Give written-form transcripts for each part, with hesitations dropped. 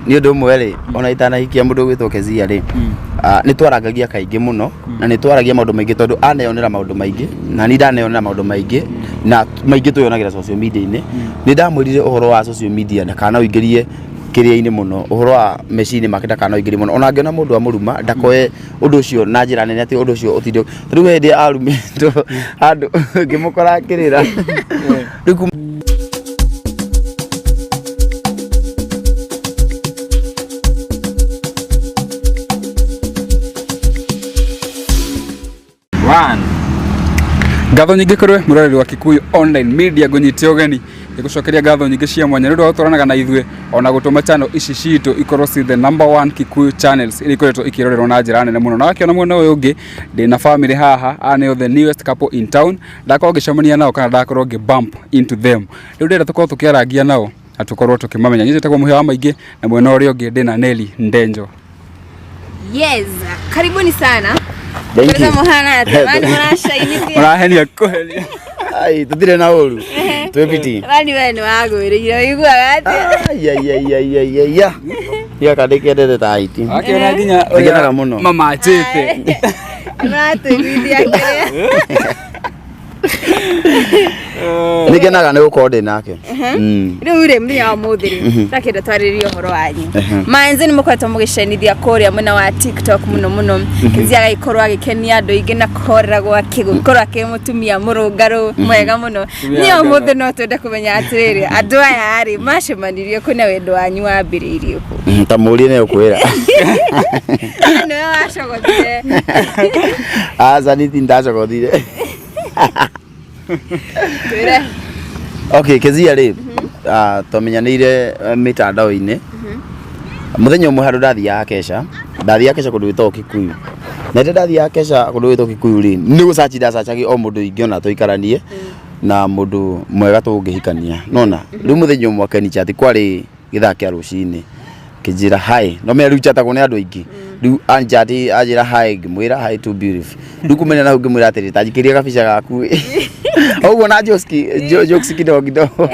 Nĩ ũndũ ũmwe rĩ, ona itanahikia mũndũ ũgwĩtwo Kezia rĩ, nĩ twarangagia kaingĩ mũno na nĩ twaragia maũndũ maingĩ tondũ aneyonera maũndũ maingĩ na niĩ ndaneyonera maũndũ maingĩ na maingĩ twĩyonagĩra social media-inĩ. Nĩ ndamwĩrire ũhoro wa social media ndakana ũingĩrie kĩrĩa-inĩ mũno, ũhoro wa meciria make ndakana ũingĩrie mũno. Ona angĩona mũndũ amũruma ndakoe ũndũ ũcio na njĩra nene atĩ ũndũ ũcio ũtinde. Rĩu hĩndĩ arumĩtwo handũ ngĩmũkora akĩrĩra. Rĩu One. Ngatho nyingĩ kũrĩ we mũroreri wa Kikuyu Online Media, ngũnyite ũgeni ngĩgũcokeria ngatho nyingĩ cia mwanya nĩ ũndũ wa gũtwaranaga na ithuĩ ona gũtũma channel ici citũ ikorwo ci the number one Kikuyu channels iria ikoretwo ikĩrorerwo na njĩra nene mũno. Na wakĩona mwena ũyũ ũngĩ ndĩna family haha, aya nĩo the newest couple in town. Ndakorwo ngĩcemania nao kana ndakorwo ngĩ bump into them, rĩu ndĩrenda tũkorwo tũkĩarangia nao na tũkorwo tũkĩmamenya. Niĩ njĩtagwo Mũhĩa wa Maingĩ na mwena ũrĩa ũngĩ ndĩna Nelly Ndenjo. Yes, karibuni sana. Thank you. Kwanza muhana atĩa? Bani mũracainithia. Ũrahenia kũhenia. Ai, tũtirĩ na ũru. Twĩ fiti. Bani we nĩ wagwĩrĩire ũiguaga atĩa? Ai, ai, ai, ai, ai, ai, ya. Gaka ndĩkendete ta hiti. Akĩona nginya Ngenaga mũno. mamachĩte. Nĩ mũratũiguithia kĩrĩa. Nĩ ngenaga nĩ gũkorwo ndĩ nake. Rĩu rĩ, mũthenya wa ũmũthĩ rĩ, ndakĩenda twarĩrĩrie ũhoro wanyu. Manze nĩ mũkoretwo mũgĩcenithia kũrĩa mwena wa TikTok mũno mũno. Kezia agagĩkorwo agĩkenia andũ aingĩ na kũhorera gwake, gũkorwo akĩrĩ mũtumia mũrũngarũ mwega mũno. Niĩ ũmũthĩ no twende kũmenya atĩrĩrĩ, andũ aya rĩ, macemanirie kũ na wendo wanyu wambĩrĩirie kũ? Ta mũrie nĩ ũkwĩra. Nĩwe wacogothire. Aca niĩ ti ndacogothire. Twĩre. Okay, Kezia rĩ, twamenyanĩire mĩtandao-inĩ. Mũthenya ũmwe handũ ndathiaga kesha, ndathiaga kesha kũndũ gwĩtagwo Kikuyu. Na rĩrĩa ndathiaga kesha kũndũ gwĩtagwo Kikuyu rĩ, nĩ gũcaci ndacacagia o mũndũ ingĩona tũikaranie na mũndũ mwega tũngĩhikania. Nona, rĩu mũthenya ũmwe akĩnichat kwarĩ gĩthaa kĩa rũcinĩ, kĩnjĩra hi. No menya rĩu chatagwo nĩ andũ aingĩ. Rĩu anchat anjĩra hi, ngĩmwĩra hi too beautiful. Rĩu kumania na hau ngĩmwĩra atĩrĩ, ta njikĩrie gabica gaku. Ũguo na jokes jokes kidogo kidogo.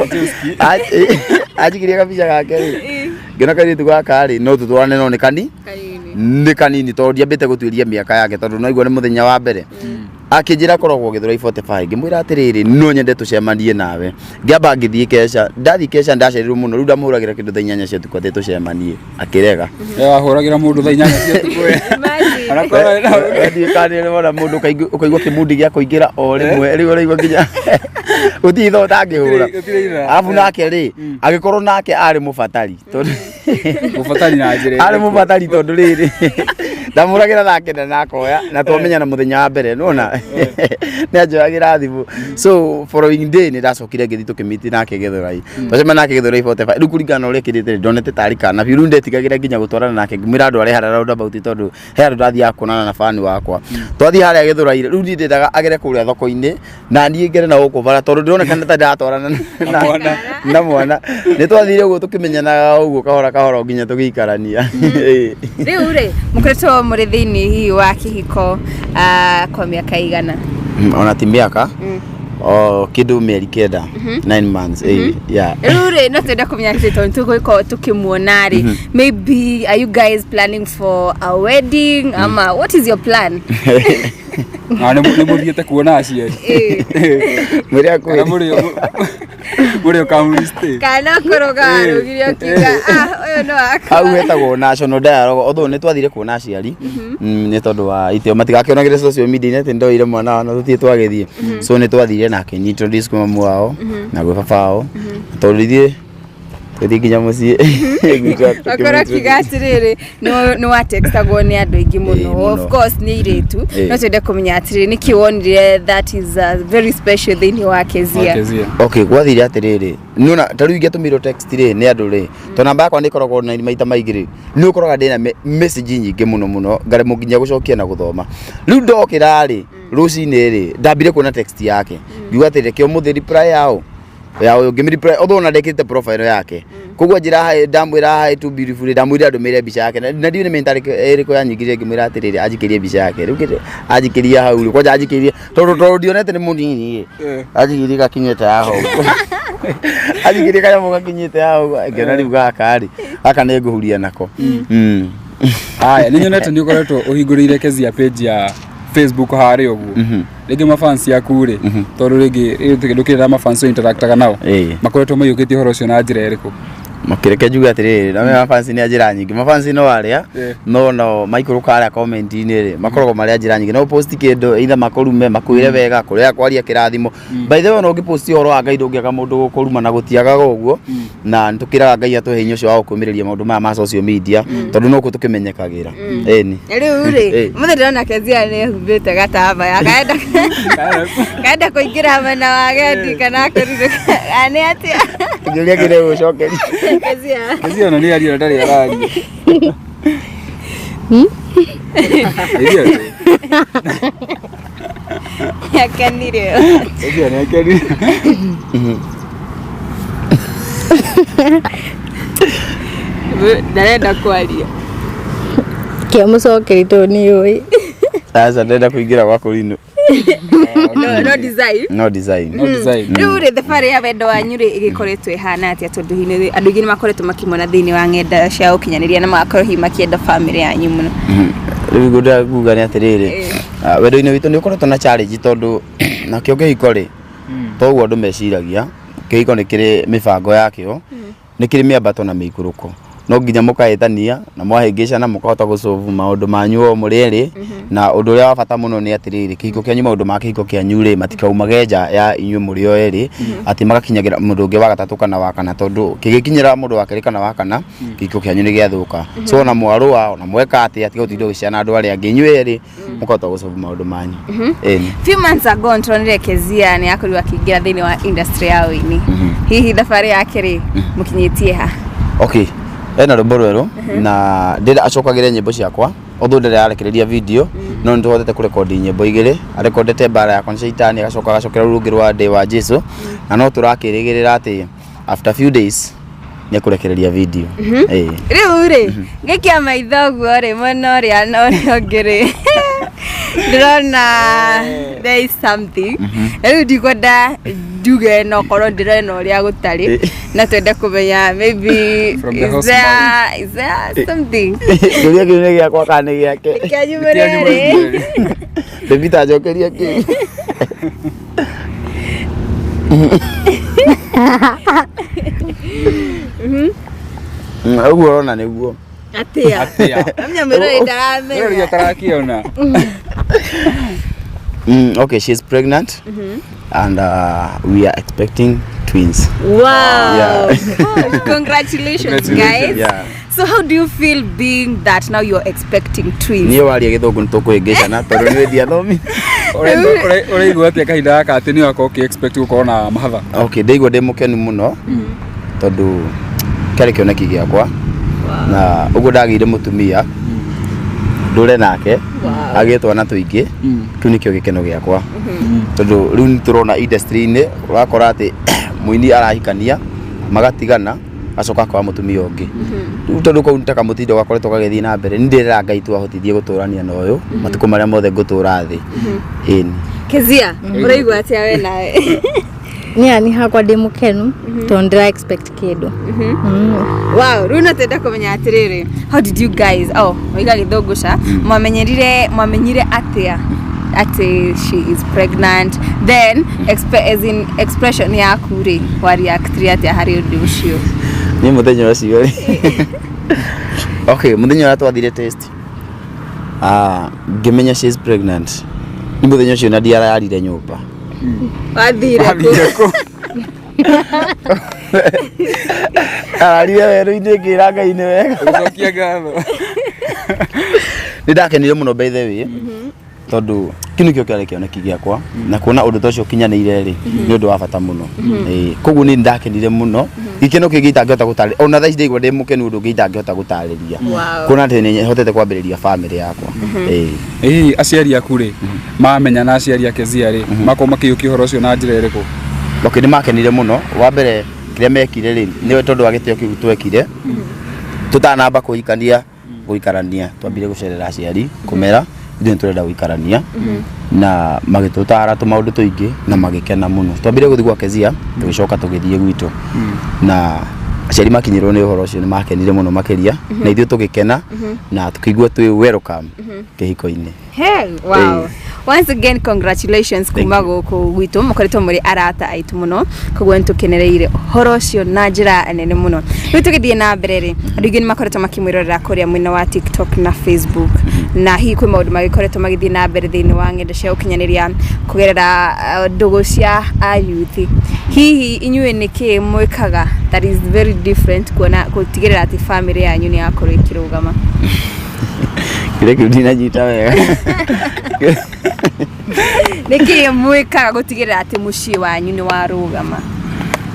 Anjikirie gabica gake rĩ, ngĩona kairĩtu gaka rĩ, no tũtwarane no nĩ kani Kanini. nĩ kanini tondũ ndiambĩte gũtuĩria mĩaka yake tondũ naigua nĩ mũthenya wa mbere. Akĩnjĩra akoragwo Gĩthũrai 45, ngĩmwĩra atĩrĩrĩ, no nyende tũcemanie nawe. Ngĩamba ngĩthiĩ kesha, ndathiĩ kesha ndacereirwo mũno, rĩu ndamũhũragĩra kĩndũ thaa 8 cia ũtukũ atĩ tũcemanie, akĩrega. Wahũragĩra mũndũ thaa 8 cia ũtukũ we. Imagine. Onakorwo Ndiũĩ kana nĩ wona mũndũ ũkaigua kĩmundi gĩa kũingĩra o rĩmwe, rĩu ũraigua nginya gũtirĩ ithaa ũtangĩhũra. Gũtirĩ ithaa. Arabu nake rĩ, agĩkorwo nake arĩ mũbatari tondũ Mũbatari na njĩra arĩ ĩrĩkũ? mũbatari tondũ rĩrĩ ndamũragĩra thaa 9 na akoya na twamenyana mũthenya wa mbere nona nĩ anjoyagĩra thimũ. So following day nĩ ndacokire ngĩthiĩ tũkĩmiti nake Gĩthũrai, twacemania nake Gĩthũrai 45. Rĩu kũringana na ũrĩa kĩrĩte rĩ, ndonete tarĩ kana biũ. Rĩu ndetigagĩra nginya gũtwarana nake, ngĩmwĩra andũ arĩa harĩa roundabout tondũ he handũ ndathiaga kuonana na bani wakwa. Twathiĩ harĩa Gĩthũrai rĩu niĩ ndendaga agere kũrĩa thoko-inĩ na niĩ ngere na gũkũ bara tondũ ndĩroneka ta ndĩratwarana mwana. na mwana. Nĩ twathire ũguo tũkĩmenyanaga ũguo kahora kahora nginya tũgĩikarania. Rĩu rĩ, mũkoretwo mũrĩ thĩinĩ hihi wa kĩhiko kwa mĩaka igana? Ona ti mĩaka o kĩndũ, mĩeri 9, 9 months, yeah. Rĩu rĩ, no twende kũmenya atĩ tondũ tũgũkorwo tũkĩmuona rĩ, maybe are you guys planning for a wedding ama what is your plan? Na nĩ mũthiĩte kuona aciari? Mwĩre Kana akwĩre. Mũrĩ o kamuri stay? Kana kũrũga warũgire ũkiuga, "Ah, ũyũ nĩ wakwa." Hau hetagwo national dialogue, although nĩ twathire kuona aciari nĩ tondũ wa itĩo matigakĩonagĩre social media-inĩ atĩ ndoire mwana wao na tũtirĩ twagĩthiĩ. So nĩ twathire nake introduce kwĩ mamu wao na gwĩ baba wao tondũ ithuĩ tũthiĩ nginya mũciĩ gwitũ. Wakorwo akiuga atĩrĩrĩ, nĩ watextagwo nĩ andũ aingĩ mũno. Mũno. Of course nĩ airĩtu. No twende kũmenya atĩrĩrĩ, nĩkĩ wonire that is very special thĩinĩ wa Kezia? Kezia. Okay, gwathire atĩrĩrĩ, nĩona ta rĩu ingĩatũmĩirwo text rĩ nĩ andũ rĩ, tondũ namba yakwa nĩ ĩkoragwo online maita maingĩ rĩ, nĩ ũkoraga ndĩna message nyingĩ mũno mũno ngaremwo nginya gũcokia na gũthoma. Rĩu ndokĩra rĩ rũcinĩ rĩ, ndambire kuona text yake, ngiuga atĩ reke ũmũthĩ reply yao ya ũyũ, ngĩmĩ reply although ona ndekĩrĩte profile yake. Koguo njĩra hi, ndamwĩra hi too beautiful, ndamwĩra ndũmĩre mbica yake na ndiũĩ nĩ mentality ĩrĩkũ yanyingĩrire, ngĩmwĩra atĩrĩrĩ anjikĩrie mbica yake. Rĩu anjikĩria hau rĩ, kwanja anjikĩrie tondũ ndionete nĩ mũnini rĩ, anjikĩrie gakinyĩte haha ũguo. Anjikĩrie kanyamũ gakinyĩte hau ũguo, ngĩona rĩu gaka rĩ, gaka nĩ ngũhuria nako. Haya, nĩ nyonete nĩ ũkoretwo ũhingũrĩire Kezia page ya Facebook harĩa ũguo. Rĩngĩ mafans yaku rĩ, tondũ rĩngĩ ndũkĩrĩ na mafans interactaga nao. Makoretwo maiyũkĩtie ũhoro ũcio na njĩra ĩrĩkũ? Makĩreke njuge atĩrĩrĩ, na mafansi nĩ a njĩra nyingĩ, mafansi no arĩa no no maikũrũka harĩa comment-inĩ rĩ, makoragwo marĩ a njĩra nyingĩ. No post kĩndũ either makũrume, makwĩre wega, kũrĩa kwaria kĩrathimo. By the way, ona ũngĩpost ũhoro wa Ngai ndũngĩaga mũndũ gũkũruma na gũtiagaga ũguo, na nĩtũkĩraga Ngai atũhe hinya ũcio wa gũkũmĩrĩria maũndũ maya ma social media, tondũ nokuo tũkĩmenyekagĩra. Ĩni. Rĩu rĩ, mũthĩ ndĩrona Kezia nĩ ehumbĩte gatambaya, kaenda kaenda kũingĩra mwena wa gendi kana kũrirũka, nĩ atĩa? Kĩũria kĩrĩa gũcokeria. Kezia. Kezia ona nĩ aria na ndarĩ araria. Kezia Nĩakenire. Kezia nĩ akenire. Ndarenda kwaria. Kĩamũcokeria tondũ nĩ ũĩ. Sasa ndenda kũingĩra gwa kũrinũ. No, no design. No design. No design. Rĩu rĩ, thabarĩ ya wendo wanyu rĩ ĩgĩkoretwo ĩhana atĩa, tondũ hihi andũ aingĩ nĩ makoretwo makĩmona thĩinĩ wa ng'enda cia ũkinyanĩria na magakorwo hihi makĩenda bamĩrĩ yanyu mũno. Rĩu ngwenda kuga nĩ atĩrĩrĩ, wendo-inĩ witũ nĩ ũkoretwo na challenge, tondũ nakĩo kĩhiko rĩ, toguo andũ meciragia, kĩhiko nĩ kĩrĩ mĩbango yakĩo, nĩ kĩrĩ mĩambato na mĩikũrũko. No nginya mũkahĩtania na mwahĩngĩcana mũkahota gũsolve maũndũ manyu o mũrĩ erĩ. Na ũndũ ũrĩa wa bata mũno nĩ atĩrĩrĩ, kĩhiko kĩanyu, maũndũ ma kĩhiko kĩanyu rĩ, matikaumage nja ya inyuĩ mũrĩ o erĩ, atĩ magakinyagĩra mũndũ ũngĩ wa gatatũ kana wa kana, tondũ kĩgĩkinyĩra mũndũ wa kerĩ kana wa kana, kĩhiko kĩanyu nĩ gĩathũka. So ona mwarũa, ona mweka atĩa, tiga gũtinda ũgĩciana andũ arĩa angĩ, inyuĩ erĩ mũkahota gũsolve maũndũ manyu. Ĩni. Few months ago nĩtũronire Kezia nĩ akorirwo akĩingĩra thĩinĩ wa industry ya ũini. Hihi thabarĩ yake rĩ, mũkinyĩtie ha? Okay, ena rwĩmbo rwerũ na ndĩrenda acokagĩre nyĩmbo ciakwa, although ndĩrĩ arekereria video, no nĩ tũhotete kũrekondi nyĩmbo igĩrĩ. Arekondete mbara yakwa na caitani, agacoka agacokera rũu rũngĩ rwa ndĩ wa Jesu, na no tũrakĩrĩgĩrĩra atĩ after few days nĩ ekũrekereria video. Ĩĩ. Rĩu rĩ, ngĩkia maitho ũguo rĩ, mwena ũrĩa na ũrĩa ũngĩ rĩ, ndĩrona there is something. Na rĩu ndikwenda njuge no korwo ndĩrona ũrĩa gũtarĩ, na twende kũmenya maybe From the is horse there, is there something? Kĩũria kĩu nĩ gĩakwa kana nĩ gĩake? Kĩanyu mũrĩ erĩ. Baby, ta njokeria kĩu. Ũguo ũrona nĩguo. Atĩa? Atĩa? Amenya mwĩrori ndaramenya. Rĩu atarakĩona. Okay, she's pregnant and we are expecting twins. Wow. Yeah. Oh, congratulations, guys. Yeah. So how do you feel being that now you're expecting twins? Niĩ waria gĩthũngũ nĩ tũkũhĩngĩcana tondũ nĩ ndiathomi. Ũraigua atĩa kahinda gaka atĩ nĩ wakorwo ũkĩ expect gũkorwo na mahatha? Okay, ndaigua ndĩ mũkenu mũno tondũ kĩarĩ kĩoneki gĩakwa, na ũguo ndagĩire mũtumia ndũre nake agĩe twana tũingĩ, kĩu nĩkĩo gĩkeno gĩakwa, tondũ rĩu nĩ tũrona industry-inĩ ũrakora atĩ mũini arahikania, magatigana, acoka akoya mũtumia ũngĩ. Rĩu tondũ kau nĩ ta kamũtindo gakoretwo gagĩthiĩ na mbere, nĩ ndĩrera Ngai tu ahotithie gũtũrania na ũyũ matukũ marĩa mothe ngũtũra thĩ. Ĩni. Kezia, ũraigua atĩa we nawe? Niĩ ni hakwa ndĩ mũkenu tondũ ndĩra expect kĩndũ. Wow, rĩu no twende kũmenya atĩrĩrĩ, how did you guys, oh, waiga gĩthũngũ ca, mwamenyire atĩa atĩ she is pregnant? Then as in expression yaku rĩ, wa reactire atĩa harĩ ũndũ ũcio? Nĩ mũthenya ũcio rĩ, okay, mũthenya ũrĩa twathire test, ngĩmenya she is pregnant nĩ mũthenya ũcio, na ndiararire nyũmba. Wathire kũ? Wathire kũ? Ararire werũ-inĩ ngĩra Ngai nĩ wega. Ũgĩcokia ngatho. Nĩ ndakenire mũno, by the way, tondũ kĩu nĩkĩo kĩarĩ kĩoneki gĩakwa, na kuona ũndũ ta ũcio ũkinyanĩire rĩ, nĩ ũndũ wa bata mũno. Ĩĩ, koguo nĩ ndakenire mũno, gĩkeno kĩngĩ itangĩhota gũtarĩria. Ona thaa ici ndaigua ndĩ mũkenu ũndũ ũngĩ itangĩhota gũtarĩria, kuona atĩ nĩ hotete kwambĩrĩria famĩlĩ yakwa. Ĩĩ. Hihi aciari aku rĩ, mamenya na aciari a Kezia rĩ, makorwo makĩiyũkia ũhoro ũcio na njĩra ĩrĩkũ? Okay, nĩ makenire mũno. Wa mbere kĩrĩa mekire rĩ, nĩ tondũ wa gĩtĩo kĩu twekire tũtanamba kũhikania, gũikarania, twambire gũcerera aciari kũmera Ithuĩ nĩ tũrenda gũikarania na magĩtũtara tũmaũndũ tũingĩ na magĩkena mũno. Twambire gũthiĩ gwa Kezia, tũgĩcoka tũgĩthiĩ gwitũ, na aciari makinyĩrwo nĩ ũhoro ũcio nĩ makenire mũno makĩria, na ithuĩ tũgĩkena na tũkĩigua twĩ welcome kĩhiko-inĩ. Hey, wow. Once again, congratulations. Thank kuma you. gũkũ gwitũ mũkoretwo mũrĩ arata aitũ mũno, koguo nĩ tũkenereire ũhoro ũcio na njĩra nene mũno. Rĩu tũgĩthiĩ na mbere rĩ, andũ aingĩ nĩ makoretwo makĩmwĩrorera kũrĩa mwena wa TikTok na Facebook, na hihi kwĩ maũndũ magĩkoretwo magĩthiĩ na mbere thĩinĩ wa ng'enda cia ũkinyanĩria kũgerera ndũgũ cia ayuthi. Hihi inyuĩ nĩ kĩĩ mwĩkaga that is very different kuona gũtigĩrĩra atĩ family yanyu nĩ yakorwo ĩkĩrũgama? Kĩrĩa kĩu ndinanyita wega. Nĩ kĩĩ mwĩkaga gũtigĩrĩra atĩ mũciĩ wanyu nĩ warũgama?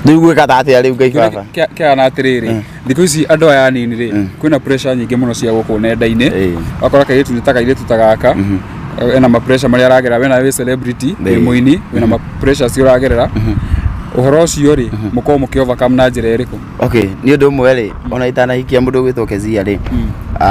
Rĩu gwĩka ta atĩa rĩu, Ngai baba? Kĩhana atĩrĩrĩ, thikũ ici andũ aya anini rĩ, kwĩna pressure nyingĩ mũno cia gũkũ nenda-inĩ. Wakora kairĩtu nĩ ta kairĩtu ta gaka ena ma pressure marĩa aragerera, wena wĩ celebrity, wĩ mũini, wĩna ma pressure cio ũragerera. Ũhoro ũcio rĩ, mũkorwo mũkĩ overcome na njĩra ĩrĩkũ? Okay, nĩ ũndũ ũmwe rĩ, ona itanahikia mũndũ ũgwĩtwo Kezia rĩ,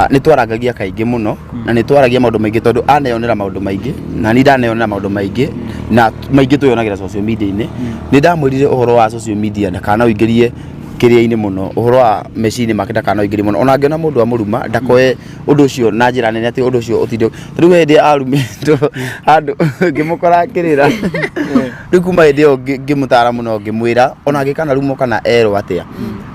nĩ twarangagia kaingĩ mũno na nĩ twaragia maũndũ maingĩ, tondũ aneyonera maũndũ maingĩ na niĩ ndaneyonera maũndũ maingĩ, na maingĩ twĩyonagĩra social media-inĩ. Nĩ ndamwĩrire ũhoro wa social media ndakana ũingĩrie kĩrĩa-inĩ mũno, ũhoro wa meciria make ndakana ũingĩrie mũno. Ona angĩona mũndũ amũruma, ndakoe ũndũ ũcio na njĩra nene atĩ ũndũ ũcio ũtinde. Rĩu hĩndĩ arumĩtwo handũ ngĩmũkora akĩrĩra, rĩu kuma hĩndĩ ĩyo ngĩmũtara mũno, ngĩmwĩra ona angĩkana rumwo kana erwo atĩa,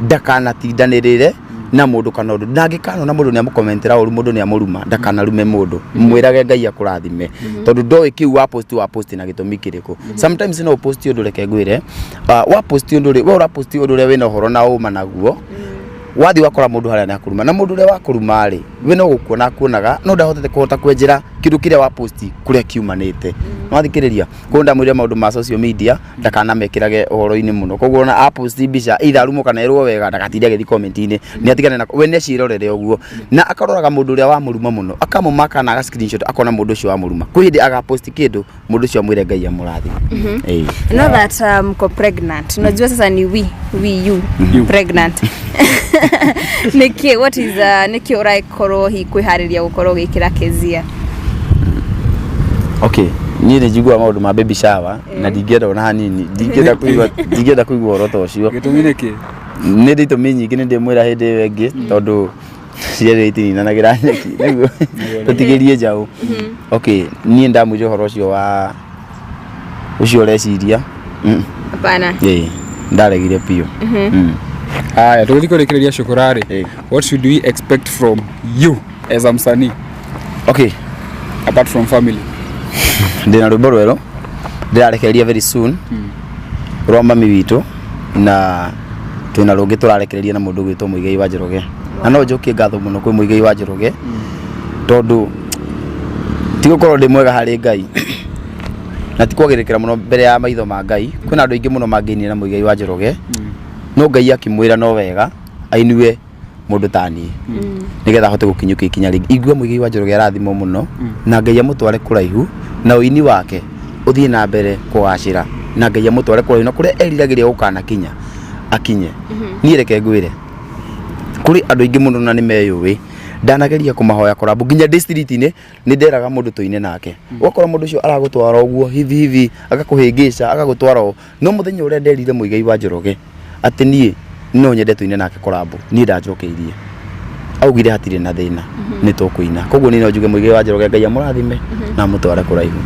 ndakanatindanĩrĩre na mũndũ kana ũndũ, na angĩkanona mũndũ nĩ amũkomentera ũru, mũndũ nĩ amũruma, ndakanarume mũndũ, mwĩrage Ngai akũrathime, tondũ ndoĩ kĩu wa post, wa post na gĩtũmi kĩrĩkũ. Sometimes no post ũndũ, reke ngwĩre, wa post ũndũ rĩ, we ũra post ũndũ ũrĩa wĩna ũhoro na ũma naguo, wathiĩ wakora mũndũ harĩa nĩ akũruma, na mũndũ ũrĩa wakũruma rĩ, we no gũkuona akuonaga, no ndahotete kũhota kwenjera kĩndũ kĩrĩa wa post kũrĩa kiumanĩte. Wathikĩrĩria koguo ndamwĩrire maũndũ ma social media ndakanamekĩrage ũhoro-inĩ mũno. Koguo ona a post mbica, either arumwo kana erwo wega, ndagatinde agĩthiĩ comment-inĩ, nĩ atigane na we, nĩ acirorere ũguo na akaroraga mũndũ ũrĩa wamũruma mũno, akamũmaka na aga screenshot, akona mũndũ ũcio wamũruma kwĩ hĩndĩ aga post kĩndũ, mũndũ ũcio amwĩre Ngai amũrathime. Ĩĩ. Know that mko pregnant, unajua sasa ni we you, You. Pregnant nĩkĩ, what is nĩkĩ ũrakorwo hihi kwĩharĩria gũkorwo ũgĩkĩra Kezia? Okay, niĩ nĩ njiguaga maũndũ ma baby shower na ndingĩenda ona hanini, ndingĩenda kũigua ũhoro ta ũcio. Gĩtũmi nĩ kĩ? Nĩ ndĩ itũmi nyingĩ, nĩ ndĩmwĩra hĩndĩ ĩyo ĩngĩ, tondũ ciarĩ itininanagĩra nyeki nĩguo tũtigĩrie njaũ. Okay, niĩ ndamwĩra ũhoro ũcio wa ũcio ũreciria. Hapana. Ĩĩ, ndaregire biũ. Haya, tũgĩthiĩ kũrĩkĩrĩria cukura rĩ, what should we expect from you as a msanii apart from family? Ndĩna rwĩmbo rwerũ ndĩrarekereria very soon rwa mami witũ, na twĩna rũngĩ tũrarekereria na mũndũ ũgwĩtwo Mũigai wa Njoroge, na no njokie ngatho mũno kwĩ Mũigai wa Njoroge, tondũ ti gũkorwo ndĩ mwega harĩ Ngai na ti kwagĩrĩkĩra mũno mbere ya maitho ma Ngai, kwĩna andũ aingĩ mũno mangĩinire na Mũigai wa Njoroge, no Ngai akĩmwĩra no wega ainue mũndũ ta niĩ nĩgetha ahote gũkinyũkia ikinya rĩngĩ. Ingua Mũigai wa Njoroge arathimwo mũno na Ngai amũtware kũraihu, na ũini wake ũthiĩ na mbere kũgacĩra, na Ngai amũtware kũraihu na kũrĩa eriragĩria gũkanakinya akinye. Niĩ reke ngwĩre, kũrĩ andũ aingĩ mũno na nĩ meyũĩ ndanageria kũmahoya collab, nginya ndĩ street-inĩ nĩ nderaga mũndũ tũine nake, ũgakora mũndũ ũcio aragũtwara ũguo hivi hivi, agakũhĩngĩca, agagũtwara ũũ. No mũthenya ũrĩa nderire Mũigai wa Njoroge atĩ niĩ no nyende tũine nake collab, niĩ ndanjokeirie, augire hatirĩ na thĩna, nĩ tũkũina. Koguo niĩ no njuge Mũigai wa Njoroge Ngai amũrathime na amũtware kũraihu.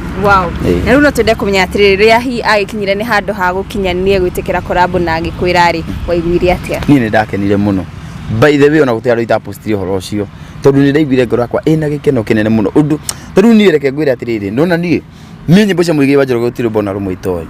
Na rĩu no twende kũmenya atĩrĩrĩ, rĩrĩa hihi agĩkinyire nĩ handũ ha gũkinyania gwĩtĩkĩra collab na agĩkwĩra rĩ, waiguire atĩa? Niĩ nĩ ndakenire mũno, by the way, ona gũtirĩ andũ itapostire ũhoro ũcio, tondũ nĩ ndaiguire ngoro yakwa ĩna gĩkeno kĩnene mũno. Ũndũ tarĩu niĩ reke ngwĩre atĩrĩrĩ, nona niĩ nyĩmbo cia Mũigai wa Njoroge gũtirĩ rwĩmbo ona rũmwe itoĩ,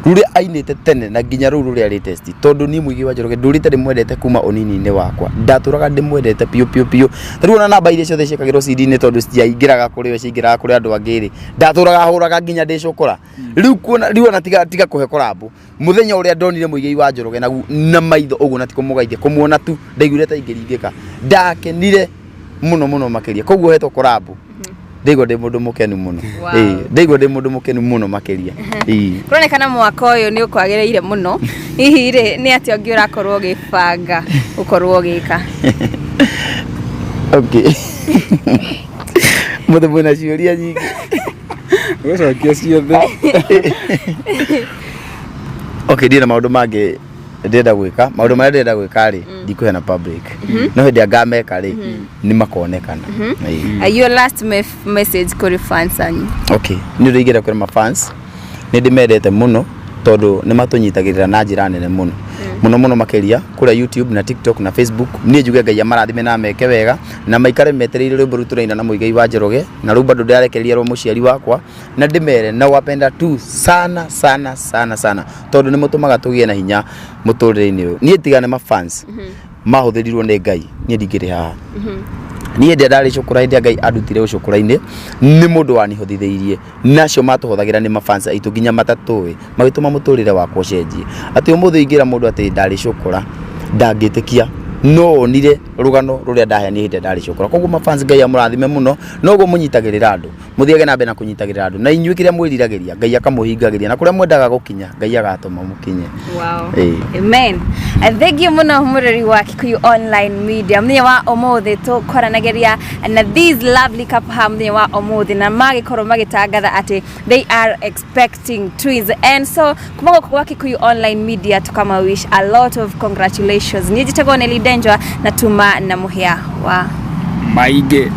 rũrĩa ainĩte tene na nginya rũu rũrĩa latest, tondũ niĩ Mũigai wa Njoroge ndũrĩte ndĩmwendete kuma ũnini-inĩ wakwa, ndatũraga ndĩmwendete biũ biũ biũ. Tarĩu ona namba iria ciothe ciĩkagĩrwo CD-inĩ, tondũ citiaingĩraga kũrĩ we, ciaingĩraga kũrĩ andũ angĩ rĩ, ndatũraga hũraga nginya ndĩ cũkũra. Rĩu kuona rĩu ona tiga kũhe collab, mũthenya ũrĩa ndonire Mũigai wa Njoroge na maitho ũguo na ti kũmũgeithia, kũmuona tu, ndaiguire ta ingĩringĩka, ndakenire mũno mũno makĩria. Koguo hetwo collab, ndaigua ndĩ mũndũ mũkenu mũno. Ĩĩ, ndaigua ndĩ mũndũ mũkenu mũno makĩria. Ĩĩ. Kũronekana mwaka ũyũ nĩ ũkwagĩrĩire mũno. Hihi rĩ, nĩ atĩa ũngĩ ũrakorwo ũgĩbanga gũkorwo ũgĩka? Okay. Mũthĩ mwĩna ciũria nyingĩ. Ũgũcokia ciothe. Okay, ndirĩ na maũndũ mangĩ ndĩrenda gwĩka. Maũndũ marĩa ndĩrenda gwĩka rĩ, ndikũheana public, no hĩndĩ ĩrĩa ngameka rĩ, nĩ makonekana. Ĩĩ. Your last message kũrĩ fans anyu? Okay, nĩ ũndũ ingĩenda kwĩra mafans, nĩ ndĩmendete mũno tondũ nĩ matũnyitagĩrĩra na njĩra nene mũno mũno mũno, makĩria kũrĩa YouTube na TikTok na Facebook. Niĩ njuge Ngai amarathime na ameke wega na maikare metereire rwĩmbo rũu tũraina na Mũigai wa Njoroge, na rũu bado ndĩrarekereria rwa mũciari wakwa, na ndĩmere na wapenda tu sana sana sana sana, tondũ nĩ mũtũmaga tũgĩe na hinya mũtũrĩre-inĩ ũyũ. Niĩ tiga nĩ mafans mahũthĩrirwo nĩ Ngai, niĩ ndingĩrĩ haha. Niĩ ndĩa ndarĩ cũkũra, hĩndĩ ĩrĩa Ngai andutire ũcũkũra-inĩ, nĩ mũndũ wanihũthithĩirie, nacio matũhũthagĩra nĩ mafans aitũ nginya matatũĩ, magĩtũma mũtũrĩre wakwa ũcenjie, atĩ ũmũthĩ ingĩra mũndũ atĩ ndarĩ cũkũra, ndangĩtĩkia, no onire rũgano rũrĩa ndaheanire hĩndĩ ĩrĩa ndarĩ cũkũra. Koguo mafans, Ngai amũrathime mũno, noguo mũnyitagĩrĩra andũ, mũthiage na mbere na kũnyitagĩrĩra andũ, na inyuĩ kĩrĩa mwĩriragĩria Ngai akamũhingagĩria, na kũrĩa mwendaga gũkinya Ngai agatũma mũkinye. Wow. Ĩĩ. Amen. Thank you muno mũrori wa Kikuyu Online Media. Mũthenya wa ũmũthĩ tũkwaranagĩria na this lovely couple haha mũthenya wa ũmũthĩ, na magĩkorwo magĩtangatha atĩ they are expecting twins, and so kuma gũkũ gwa Kikuyu Online Media tukama wish a lot of congratulations. Niĩ njĩtagwo Nelly Denjwa na tuma na mũhĩa wa maingĩ.